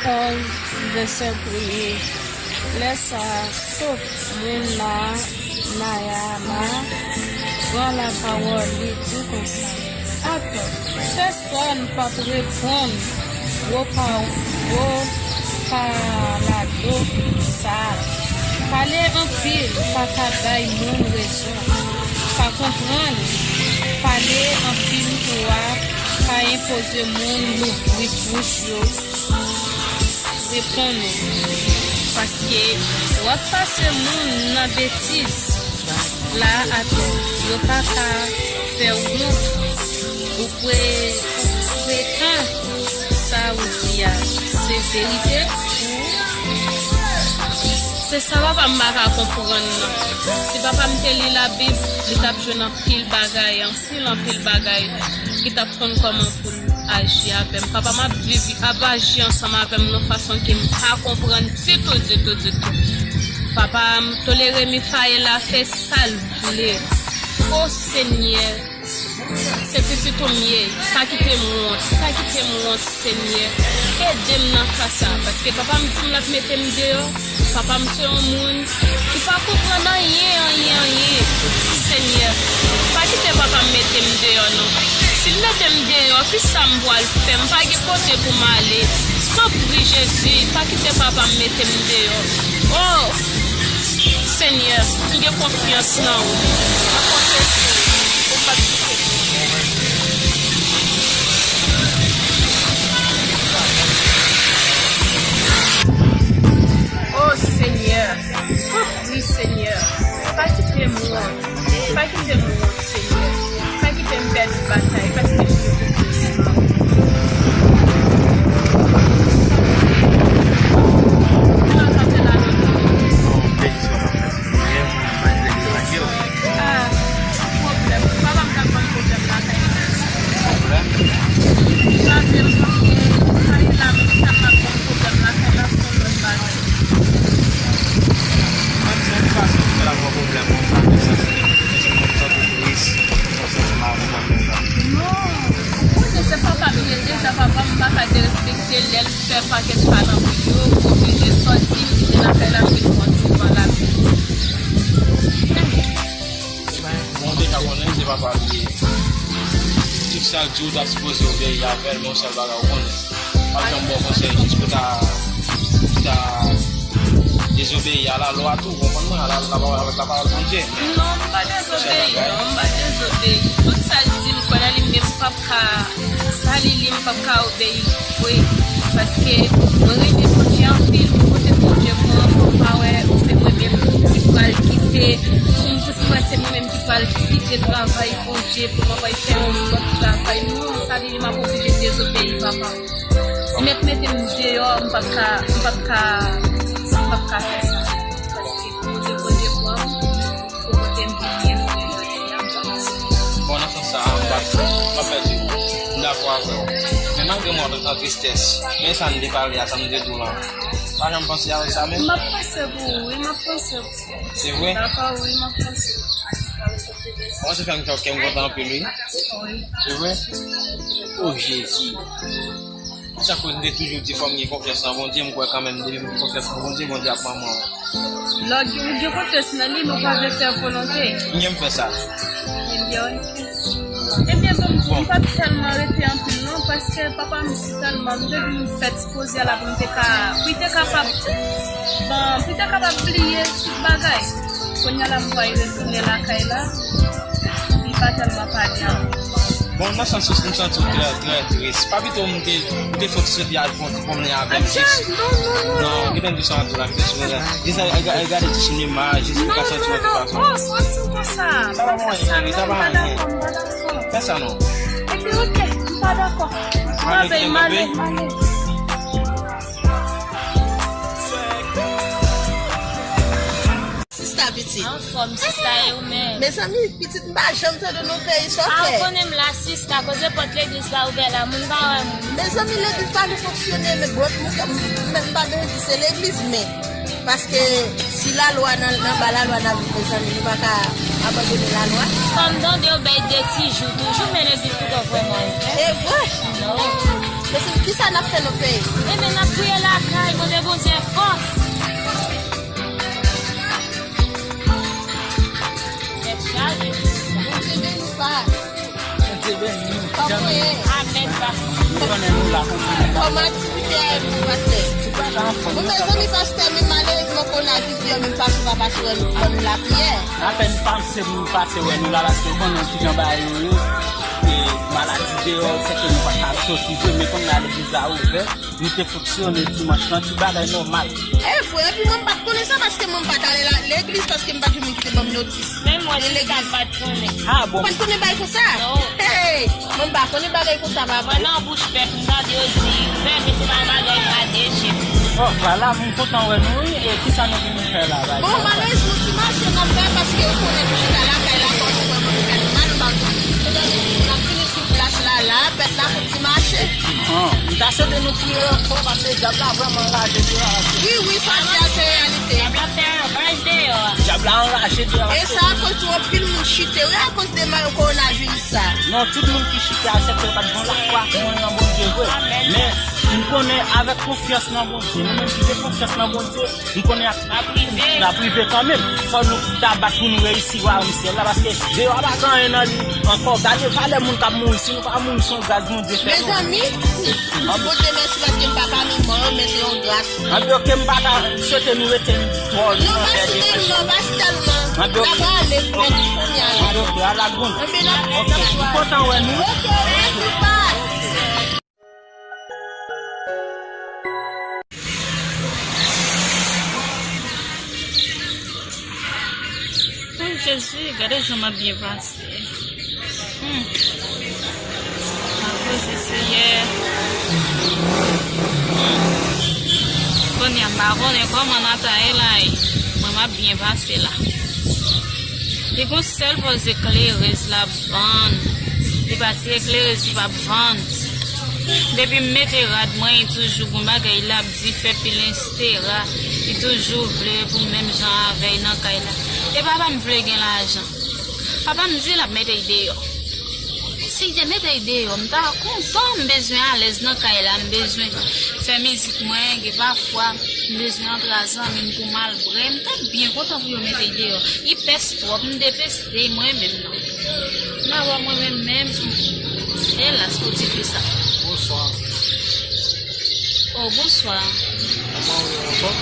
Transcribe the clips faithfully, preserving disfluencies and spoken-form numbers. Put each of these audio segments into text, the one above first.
Pòz vèsè premye. Lè sa a, Sof moun Nayama pran lapawòl, li di konsa, Atann, pèsòn p ap reponn gwo pa, gwo palado sa a. Pale anpil pa ka bay moun rezon. Pa konprann, pale anpil tou a pa enpoze moun louvri bouch yo reponn ou. Paske w ap pase moun nan betiz la atè. Yo pa ka fè w wont. Ou pre, ou pretan sa ou di a se verite ou. Se sa papa m pa ka konprann nan. Si papa m te li Labib, li t ap jwenn anpil bagay, anpil, anpil bagay ki t ap konn kòman pou l aji avè m. Papa m ap viv, ap aji ansanm avè m nan fason ke m pa konprann ditou, ditou, ditou. Papa m tolere Mifaela fè sa l vle. O Senyè, se pitit ou m ye, pa kite m wont, pa kite m wont, Senyè. Ede m nan ka sa, paske papa m di m l ap mete m deyò. Papa m se yon moun ki pa konprann anyen, anyen, anyen. Senyè, pa kite papa m mete m deyò, non. Si l mete m deyò, kisa m pral fè? M pa gen kote pou m ale. Tanpri, Jezi, pa kite papa m mete m deyò. O! Senyè, m gen konfyans nan ou. Mwen konte sou ou. Ou p ap kite m. O Senyè, tanpri, Senyè, pa kite m wont. Pa kite m wont, Senyè. Pa kite m pèdi batay, paske m gen konfyans nan ou. Mwen kanpe la nan non. Ah, pwoblèm. Papa m t ap ban m pwoblèm lakay la. Pwoblèm? Gade m, eh, Kayla menm t ap ban m pwoblèm lakay la, se yon lòt bagay. Mwen, mwen pa santi m t ap ban pwoblèm konsa, men santi m, santi m tris, santi m santi m avè pwoblèm la. Non, ou konnen se papa m ye deja, papa m pa ka derespekte lè l fè pakèt kalanbri yo, oblije sòti, m kite lakay la, m vin pran ti van la. Bon, w deja konnen se papa l ye. Tout sa l di w, w ta sipoze obeyi avè l, men yon sèl bagay ou konnen. M ap janm ba w konsèy jis pou ta, pou ta dezobeyi a lalwa tou, w konprann mwen, a la, la, avèk lapawòl Bondye. Non, m pa dezobeyi, non, m pa dezobeyi. Tout sa l di m, kwè nan li, men m p ap ka, sa li, li, m p ap ka obeyi vre. Paske mwen renmen Bondye anpil, m konte Bondye pou mwen, m pa wè se mwen menm ki pral kite, m, m wè se mwen menm ki pral kite travay Bondye pou mwen pral fè yon lòt travay. Non, sa li, li, m ap oblije dezobeyi papa m. Si mèt mete m deyò, m p ap ka, m p ap ka, m p ap ka fè sa. Paske kote Bondye pran m, pou kote m vin ye jounen jodi a, m pa panse. Bon, nan sans sa a, m pa, m pa pèdi w. M dakò avè w. Men malgre mwen an tristès, men sa n te pale a, sa m te di w lan, pa janm panse avèk sa menm? M ap panse pou ou, wi, m ap panse pou ou. Se vre? Dakò, wi, m ap panse. Mwen se fè m fè kè m kontan anpil, wi. Wi. Se vre? O Jezi. Se sa koz m te toujou di fò m gen konfyans nan Bondye, m kwè kanmenm depi m gen konfyans nan Bondye, Bondye ap manman w. Lè w gen konfyans nan li, men w pa vle fè volonte. M gen m fè sa. Ebyen, ok. Ebyen, bon, m p ap tèlman rete anpil non, paske papa m si tèlman, m te vin fè ti poze a la pou m te ka, pou l te kapab, bon, pou l te kapab bliye tout bagay. Kounye a la, m pral retounen lakay la. Li pa tèlman pale ankò. Bon, nan sans sa, m santi w trè, trè tris. Pa pito m te, m te fè w ti soti al fè yon ti pwomennen avè m jis. Non, non, non, non. Non, kite m desann tou la, kite m sou la. Jis al, al, al gade ti sinema, jis pou ka santi w yon ti fason. Non, non, non. Oh, santi w konsa. Sa pa anyen, cheri, sa pa anyen. Fè sa non. Epi, ok, m pa dakò. M ale, m ale, m ale. Sista pitit. Anfòm, sista, e ou menm? Mezanmi, pitit, m pa janm tande non peyi, sa w fè? A, ou konnen m la, sista, koze pòt legliz pa ouvè la, moun pa wè moun. Mezanmi, legliz pa vle fonksyone, men bon, m, m, m pa bezwen di se legliz, men paske si lalwa nan, nan ba lalwa n ap viv, mezanmi, nou pa ka abandone lalwa. Kòm tande yo bay de ti jou, toujou men legliz pou tò vrèman ouvè. E vre? Non. Mezanmi, kisa n ap fè nan peyi? Ebyen, n ap priye lakay, mande Bondye fòs. Tèt chaje, sista. Bondye beni w, pas. Bondye beni nou. Kòman w ye? Amèn, pastè. Nou konnen nou la konsa. Kòman aktivite a ye pou pastè? Tout bagay anfòm. Bon, mezanmi, pastè, men malerezman, kowonaviris deyò, menm pase w pa pase wè nou, ban nou lapriyè. Apèn pase m pase wè nou la, paske ou konnen ki jan bagay yo ye. E maladi deyò, se ke nou pa ka soti vre, men kounye a legliz la ouvè. Nou te fonksyone dimanch lan, ti bagay nòmal. E vre, epi mwen m pa t konnen sa paske mwen m pa t ale la- legliz paske m pa t vin kite ban m notis. Menm mwen, sista, m pa t konnen. Ah bon? Ou pa t konnen bagay konsa? Non. Hey, mwen m pa konnen bagay konsa, papa. Mwen nan bouch pèp, m tande yo di, pèp, e se pa yon bagay m gade je m. Oh, vwala, m kontan wè nou, wi. E kisa nou vin fè la, la? Bon, malerezman, ti mache n ap fè paske ou konnen nou chita lakay la, kò nou vrèman fè nou mal, m pa t konnen. N ap fini sou plas la, la, pèp la fè ti mache. An, m ta swete nou priye fò paske dyab la vrèman anraje deyò a. Wi, wi, sa se, se reyalite. Dyab la fè ravaj deyò a. Dyab la anraje deyò a. E sa akoz tou anpil moun chite, wi, akoz de mal kowonaviris sa. Non, tout moun ki chite aksepte yo pa t gen lafwa pou mwen nan Bondye vre. Amèn. Men, m konnen avèk konfyans nan Bondye, nou menm ki gen konfyans nan Bondye, m konnen ap, n ap rive kanmenm. Fò nou ta bat pou nou reyisi wayòm syèl la, paske deyò a pa gen anyen nan li ankò. Gade valè moun k ap mouri, si nou pa mouri, se yon gras Bondye fè nou. Mezanmi, m di Bondye mèsi paske m pa pami mò yo, men se yon gras. Anpi oke, m pa ta swete nou rete twò lontan. Non, pa site l, non, pa site l, non. Anpi oke. N ap ale, mèt kounye a la. Anpi oke, ala bon. Anpi n ap, oke, m kontan wè nou. Oke, mèsi, pas. Oh, Jezi, gade jan m ap byen pase. Hmm. Akoz Seyè. Kounye a, m pa konnen kòman Nata ye la, e. Mwen, m ap byen pase la. Li gon sèl pòz eklerèz l ap vann. Li pa ti eklerèz li p ap vann. Depi m mete rad mwen, li toujou gon bagay l ap di, fè pil enstera. Li toujou vle pou menm jan avè l nan kay la. E papa m vle gen lajan. Papa m di l ap mete l deyò. Si l te mete l deyò, m ta kontan, m bezwen alèz nan kay la, m bezwen fè mizik mwen, gen pafwa, m bezwen antre a zanmi m pou m al bwè, m t ap byen kontan pou yo mete l deyò. Li pès twòp, m depeste, mwen menm non. N a wè mwen menm menm. Elas pou ti fi sa. Bonswa. Oh, bonswa. Kòman w ye, anfòm?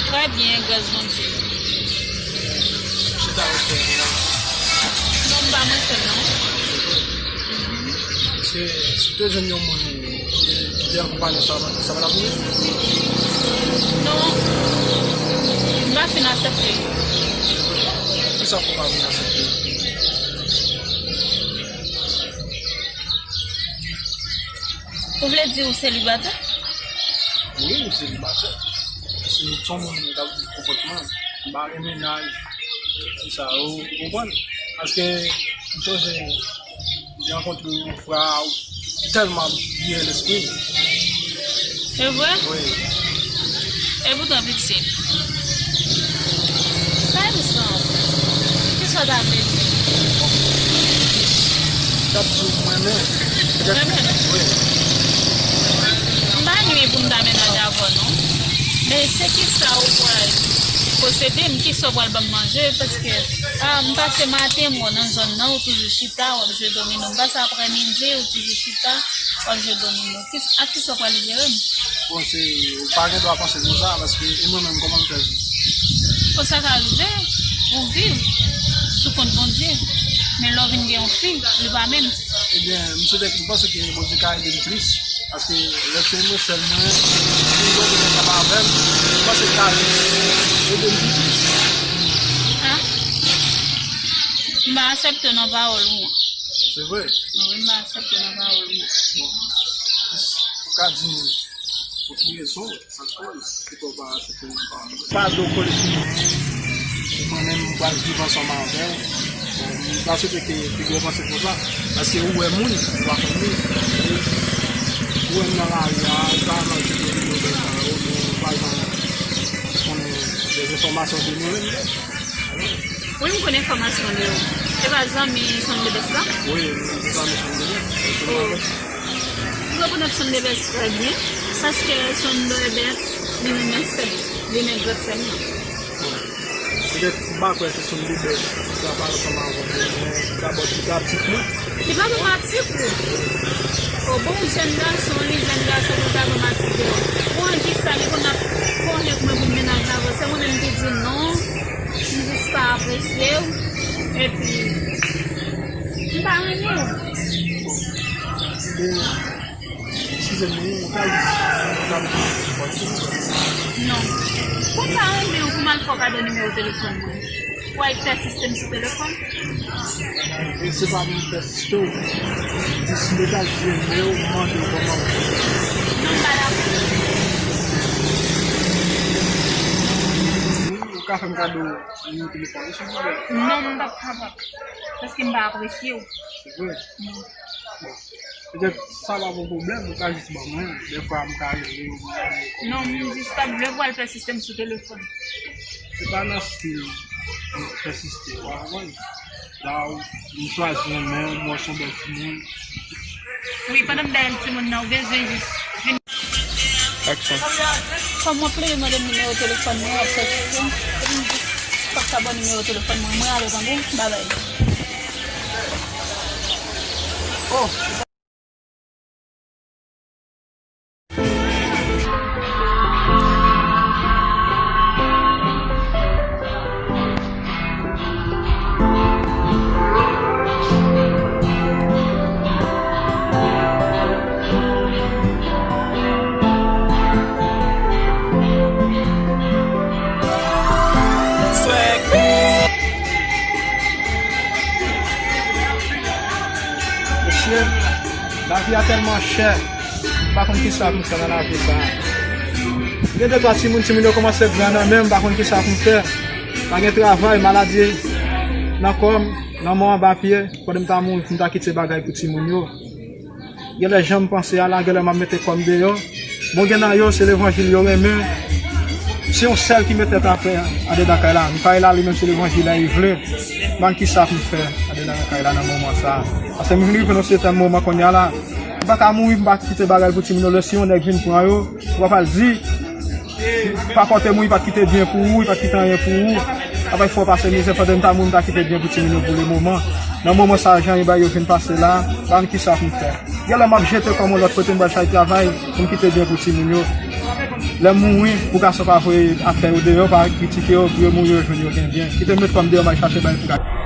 Trè byen, gras Bondye. Chita ou sèl la? Non, m pa mwen sèl, non. Se vre? Mhm. Èske si w te jwenn yon moun ki te, ki te akonpaye w, sa, sa pa t ap rive? Non. M pa fin aksepte. Se vre? Poukisa w pa fin aksepte? Ou vle di ou selibatè? Wi, m selibatè. Se yon moun mwen t ap di konpòtman. M pa gen mennaj, se sa, ou konprann? Paske m sonje m te rankontre yon frè, tèlman byen lespri. Se vre? Wi. E poutan, pitit. Sa e sa? Kisa w ta vle di? Bon. M t ap di w m renmen. Renmen? Wi. M pa ni pou m ta menaj avè w, non. Men se kisa ou pral posede m, kisa w pral ban m manje, paske, ah, m pase maten m wè w nan zòn nan, ou toujou chita, w ap jwe domino. M pase aprèmidi, ou toujou chita, w ap jwe domino. Kis-, ak kisa w pral jere m? Bon, se, ou pa gen dwa panse konsa, paske e mwen menm, kòman m fè viv? Konsa ka rive, ou viv sou kont Bondye. Men lè w vin gen yon fi, li pa menm. Ebyen, m swete, m panse ke Bondye ka ede m plis, paske lè se mwen sèl mwen, m gen yon moun k ap avè m, m panse l ka ede m pi plis. Ah. M pa aksepte nan pawòl ou an. Se vre? Wi, m pa aksepte nan pawòl ou an. Bon. Ou ka di m pou ki rezon, sa k fè, se pou w pa aksepte nan pawòl ou an? Pa do kole sou mwen. Mwen menm, m pral viv ansanm avè w. Bon, m ta swete ke pi gwo panse konsa. Paske ou wè moun, ou pa konn li. E ou wè m nan lari a, ou ka nan ti de moun sa yo, men ou pa janm konnen de enfòmasyon de mwen menm. Wi, m konn enfòmasyon de ou. Se pa zanmi Sandribès la? Wi, se zanmi Sandribès. Oh. Rekonèt Sonn Bebès trè byen, paske Sonn Bebès, li renmen sè m, li renmen grandsè m nan. Petèt, m pa kwè se Sonn Bebès ki t ap pale ansanm avè w, men dabò ti pratik mwen. Li pa pran matik ou. O bon, jèn gason, li jèn gason, pou l ta pran matik de ou. Pou anvi sa, li konn ap konnen mwen pou mennaj la, se mwen menm ki di non, m jis pa apresye w, epi m pa renmen w. Eskize m, wi, ou ka jis, ou ka jis fè ti. Non. Pou m pa renmen w, pou m al fè w kado nimewo telefòn mwen. Ou al pèsiste m sou telefòn? E se pa pou m pèsiste w. Jis m te ka jis renmen w, m mande w kòman w ye. Non, m pa dakò. Wi, ou ka fè m kado nimewo telefòn ou, silvouplè? Non, m p ap kapab. Paske m pa apresye w. Se vre? Non. Bon. Petèt sa pa yon pwoblèm, ou ka jis ban mwen. Dèfwa m ka rele w, m ka rele w. Non, m jis pa t vle pou al pèsiste m sou telefòn. Se pa nan stil pèsiste, w konprann? La, ou, m chwazi renmen w, m wè w se yon bèl timoun. Wi, pandan m dèyè timoun nan, ou bezwen jis vin. Aksyon. Kòm w ap plede mande m nimewo telefòn mwen, w ap pèsiste m, epi m jis pa t ka ba w nimewo telefòn mwen, mwen ale tande, babay. Oh. Mesye, lavi a tèlman chè, m pa konn kisa pou m fè nan lavi sa a. Gen de twa timoun, timoun yo kòmanse gran nan men m, m pa konn kisa pou m fè. Pa gen travay, maladi nan kò m, nan men anba pye, pandan m ta mouri, pou m ta kite bagay pou timoun yo. Genlè jan m panse a la, genlè m ap mete kò m deyò. Bon, gen nan yo, se levanjil yo renmen. Se yon sèl ki met tèt afè andedan kay la. M pa rele li menm, se levanjil la li vle. M pa konn kisa pou m fè andedan kay la nan moman sa a. Paske m vin rive nan sèten moman kounye a la. M pa ka mouri, m pa kite bagay pou timoun yo. Lè si yon nèg vin pran yo, ou pa pral di, pa pote m, wi, pa kite byen pou ou, wi, pa kite anyen pou ou. Apre fò pase mizè, pandan m ta mouri, m ta kite byen pou timoun yo pou le moman. Nan moman sa, jan e bagay yo vin pase la, pa konn kisa pou m fè. Genlè m ap jete kò m yon lòt kote, m pral chache travay pou m kite byen pou timoun yo. Lè m mouri, pou gason pa voye afè yo deyò, pa kritike yo, pou yo mouri, yo jwenn yo gen byen. Kite m met kò m deyò, m al chache bagay pou gason.